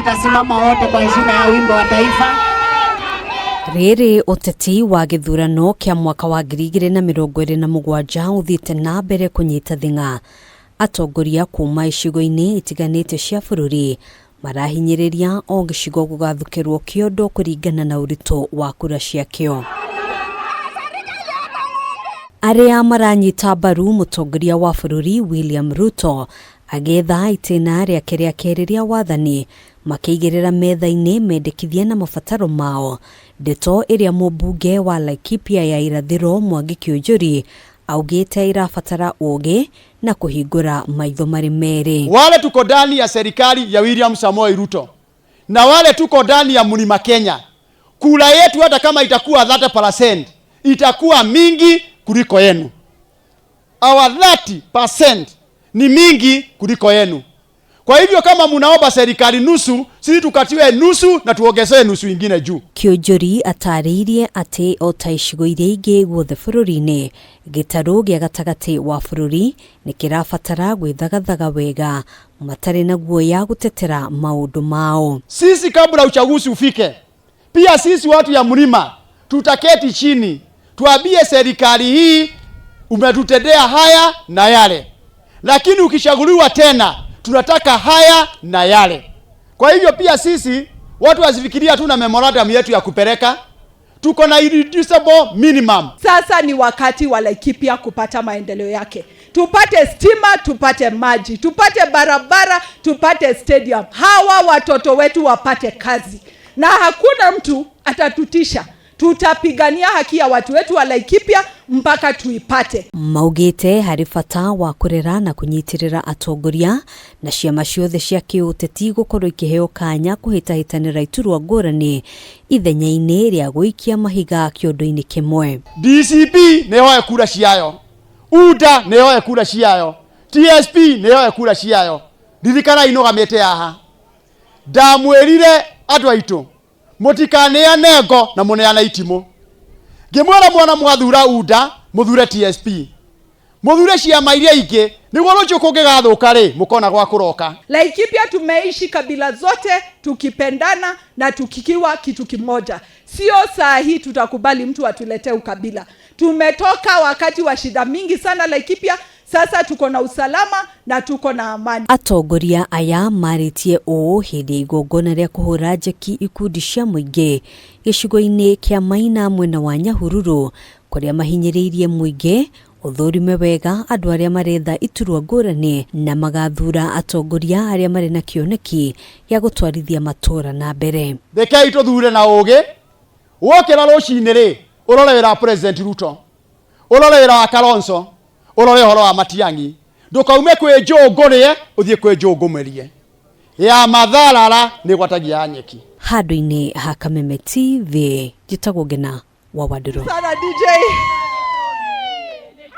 Tutasimama wote kwa heshima ya wimbo wa taifa. Rĩrĩ ũteti wa gĩthurano kĩa mwaka wa 2027 ũthiĩte na mbere kũnyita thing'a, atongoria kuma icigo-inĩ itiganĩte cia bũrũri marahinyĩrĩria o gĩcigo gũgathukĩrwo kĩondo kũringana na ũritũ wa kura ciakĩo. Arĩa maranyita mbaru mũtongoria wa bũrũri William Ruto agĩetha itĩna rĩake rĩa kerĩ rĩa wathani makĩigĩrĩra metha-inĩ mendekithia na mabataro mao, ndeto ĩrĩa mũmbunge wa Laikipia ya irathĩro Mwangi Kiunjuri augĩte irabatara ũgĩ na kũhingũra maitho marĩ merĩ. Wale tuko ndani ya serikali ya William Samoei Ruto na wale tuko ndani ya Mlima Kenya, kura yetu hata kama itakuwa 30% itakuwa mingi kuliko yenu. Our 30% ni mingi kuliko yenu. Kwa hivyo kama munaomba serikali nusu, sisi tukatiwe nusu na tuongezewe nusu ingine juu. Kiunjuri atarĩirie atĩ o ta icigo iria ingĩ guothe bũrũri-inĩ, gĩtarũ gĩa gatagatĩ wa bũrũri nĩ kĩrabatara gwĩthagathaga wega matarĩ na guoya gũtetera maũndũ mao. Sisi kabla uchaguzi ufike, pia sisi watu ya mlima tutaketi chini tuambie serikali hii umetutendea haya na yale, lakini ukichaguliwa tena tunataka haya na yale. Kwa hivyo pia sisi watu wasifikiria tu na memorandum yetu ya kupeleka, tuko na irreducible minimum. Sasa ni wakati wa Laikipia kupata maendeleo yake, tupate stima, tupate maji, tupate barabara, tupate stadium, hawa watoto wetu wapate kazi, na hakuna mtu atatutisha. Tutapigania haki ya watu wetu wa Laikipia mpaka tuipate. Maugĩte harĩ bata wa kũrera na kũnyitĩrĩra atongoria na ciama ciothe cia kĩũteti gũkorwo ikĩheo kanya kũhĩtahĩtanĩra iturwa ngũrani ithenya-inĩ rĩa gũikia mahiga kĩondo-inĩ kĩmwe. DCP nĩ yoe kura ciayo, UDA nĩ yoe kura ciayo, TSP nĩ yoe kura ciayo. Ririkana inũgamĩte haha, ndamwĩrire andũ aitũ mũtikaneane ngo na mũneane itimũ. Ngĩmwĩra mwana mwathura UDA mũthure TSP, mũthure ciama iria ingĩ nĩguo rũciũ kũngĩgathũka rĩ mũkona gwa kũroka. Laikipia tumeishi kabila zote tukipendana na tukikiwa kitu kimoja. Sio saa hii tutakubali mtu atuletee ukabila. Tumetoka wakati wa shida mingi sana Laikipia, sasa tuko na usalama na tuko na amani. Atongoria aya marĩtie ũũ hĩndĩ ya igongona rĩa kũhũra njeki ikundi cia mũingĩ gĩcigo-inĩ kĩa Maina mwena wa Nyahururu kũrĩa mahinyĩrĩirie mũingĩ ũthũrime wega andũ arĩa maretha iturwa ngũrani na magathura atongoria arĩa marĩ na kĩoneki gĩa gũtwarithia matũra na mbere. Rekei tũthure na ũgĩ, wokĩra rũcinĩ rĩ ũrore wĩra wa President Ruto, ũrore wĩra wa Kalonzo, ũrore ũhoro wa Matiang'i, ndũkaume kwĩ njũngũ rĩe ũthiĩ kwĩ njũngũ mwerie ya matharara nĩ gwatagia ya nyeki. Handũ-inĩ ha Kameme TV, njĩtagwo Ngena wa Wandũrũ. Sana DJ.